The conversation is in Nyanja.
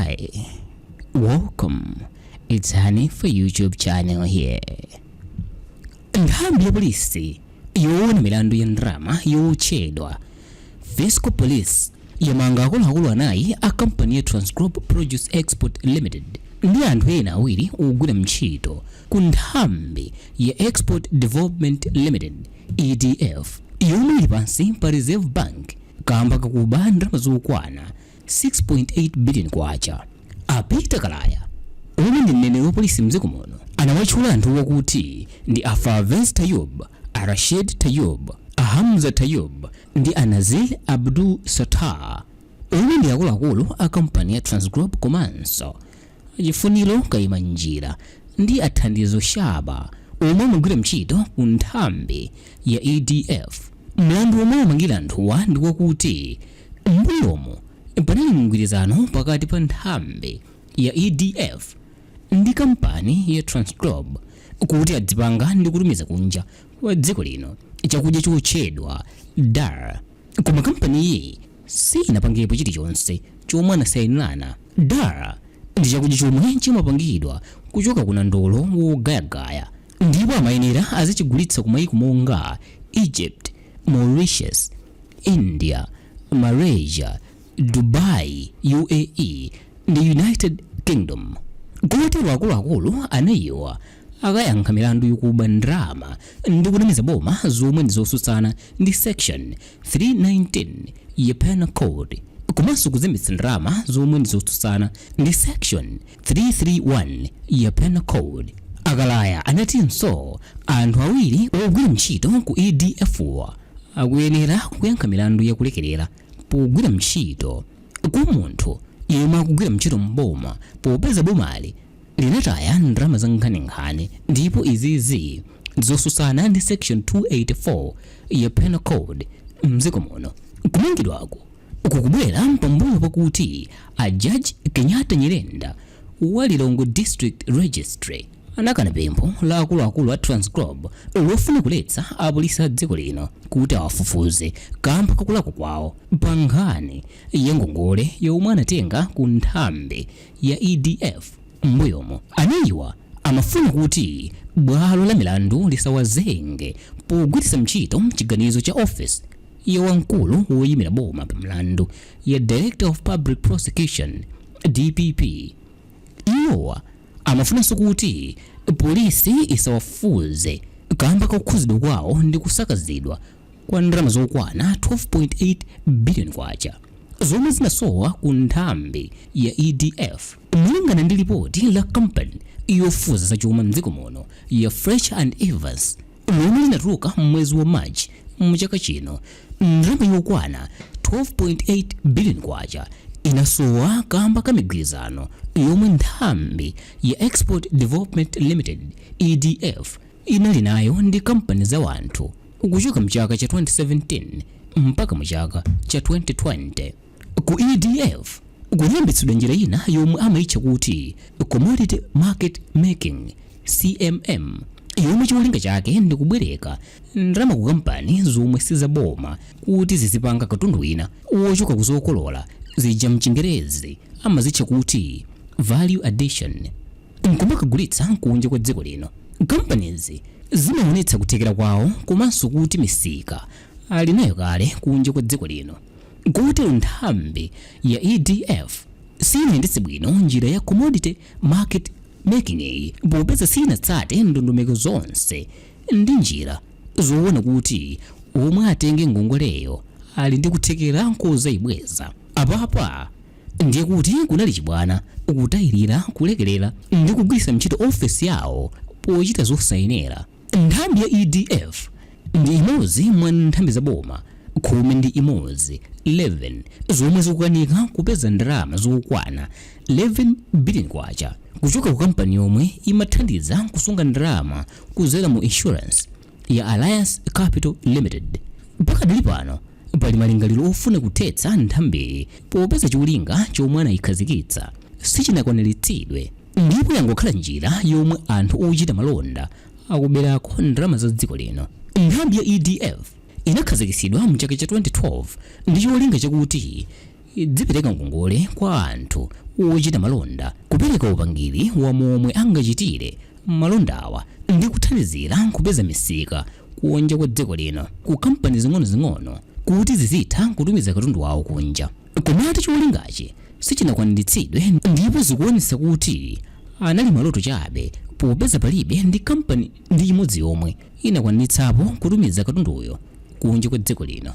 Hi, welcome. It's Hanifa YouTube channel here. Nthambi ya polisi yoona milandu ya ndalama yotchedwa Fiscal Police yamanga akuluakulu anayi a kampani ya Transglobe Produce Export Limited ndi anthu ena awiri ogwira ntchito ku nthambi ya Export Development Limited, EDF, yomwe ili pansi pa Reserve Bank kamba kakuba ndalama zokwana 6.8 billion kwacha. A Peter Kalaya, omwe ndi mneneri wa polisi mdziko muno, anawatchula anthuwa kuti ndi a Farvez Tayub, a Rashid Tayub, a Hamza Tayub ndi a Nazir Abdul Sattar, omwe ndi akuluakulu a kampani ya Transglobe, komanso Chifuniro Kayimanjira ndi a Thandizo Shaba, omwe amagwira ntchito ku nthambi ya EDF. Mlandu omwe amangira anthuwa ndi wakuti m'mbuyomu panali mgwirizano pakati pa nthambi ya EDF ndi kampani ya Transglobe kuti adzipanga ndi kutumiza kunja kwa dziko lino chakudya chotchedwa dal, koma kampaniyi sinapangepo chilichonse chomwe anasayinirana. Dal ndi chakudya chomwe chimapangidwa kuchoka ku nandolo wogayagaya ndipo amayenera azichigulitsa ku mayiko monga Egypt, Mauritius, India, Malaysia, Dubai, UAE ndi United Kingdom. Kotero akuluakulu anayiwa akayankha milandu yokuba ndalama ndi kunamiza boma, zomwe ndi zotsutsana ndi section 319 ya Penal Code, komanso kuzembetsa ndalama, zomwe ndi zotsutsana ndi section 331 ya Penal Code. Akalaya anatinso anthu awiri ogwira ntchito ku EDF akuyenera kuyankha milandu yakulekerera pogwira ntchito kwa munthu yemwe akugwira ntchito mboma, popeza bomali linataya ndalama za nkhaninkhani, ndipo izizi zotsutsana ndi section 284 ya Penal Code mdziko muno. Kumangidwako kukubwera pambuyo pakuti a Judge Kenyatta Nyirenda wa Lilongwe District Registry anakana pempho la akuluakulu a Transglobe lofuna kuletsa apolisi a dziko lino kuti awafufuze kamba kakulakwa kwawo pa nkhani ya ngongole yomwe anatenga ku nthambi ya EDF m'mbuyomo. Anayiwa amafuna kuti bwalo la milandu lisawazenge pogwiritsa ntchito chiganizo cha office ya wamkulu woyimira boma pa mlandu ya Director of Public Prosecution, DPP. Iwowa amafunanso kuti polisi isawafufuze kamba kakukhuzidwa kwawo ndi kusakazidwa kwa ndalama zokwana 12.8 billion kwacha zomwe zinasowa ku nthambi ya EDF. Malingana ndi lipoti la kampani yofufuza zachuma mdziko muno ya Fletcher and Evans lomwe linatuluka mwezi wa Machi mchaka chino, ndalama yokwana 12.8 billion kwacha inasowa kamba ka migwirizano yomwe nthambi ya Export Development Limited, EDF, inali nayo ndi kampani za wanthu kuchoka mchaka cha 2017 mpaka mchaka cha 2020. Ku EDF kunayambitsidwa njira ina yomwe amayitcha kuti Commodity Market Making, CMM, yomwe cholinga chake ndi kubwereka ndalama ku kampani zomwe sizaboma kuti zizipanga katundu wina wochoka kuzokolola zija, mchingerezi amazitcha kuti value addition, nkumakagulitsa kunja kwa dziko lino. Kampanizi zimaonetsa kuthekera kwawo komanso kuti misika ali nayo kale kunja kwa dziko lino. Kotero nthambi ya EDF sinayendetse bwino njira ya commodity market making iyi, popeza sinatsate ndondomeko zonse ndi njira zoona kuti omwe atenge ngongoleyo ali ndi kuthekera kozayibweza. Apapa ndiye kuti kunali chibwana, kutayirira, kulekerera ndi kugwiritsa ntchito ofesi yawo pochita zosayenera. Nthambi ya EDF ndi imodzi mwa nthambi za boma 11, 11, zomwe zikukanika kupeza ndalama zokwana 11 billion kwacha kuchoka ku kampani yomwe imathandiza kusunga ndalama kudzera mu insurance ya Alliance Capital Limited. Pakadali pano pali malingaliro ofuna kuthetsa nthambiyi, popeza cholinga chomwe anayikhazikitsa sichinakwaniritsidwe ndipo yangokhala njira yomwe anthu ochita malonda akuberako ndalama za dziko lino. Nthambi ya EDF inakhazikitsidwa mchaka cha 2012 ndi cholinga chakuti idzipereka ngongole kwa anthu Wochita malonda, kupereka upangiri wa momwe angachitire malondawa ndi kuthandizira kupeza misika kunja kwa dziko lino ku kampani zing'onozing'ono kuti zizitha kutumiza katundu wawo kunja. Komatu cholingachi sichinakwaniritsidwe ndipo zikuonetsa kuti anali maloto chabe, popeza palibe ndi kampani ndi imodzi yomwe inakwanitsapo kutumiza katunduyo kunja kwa dziko lino.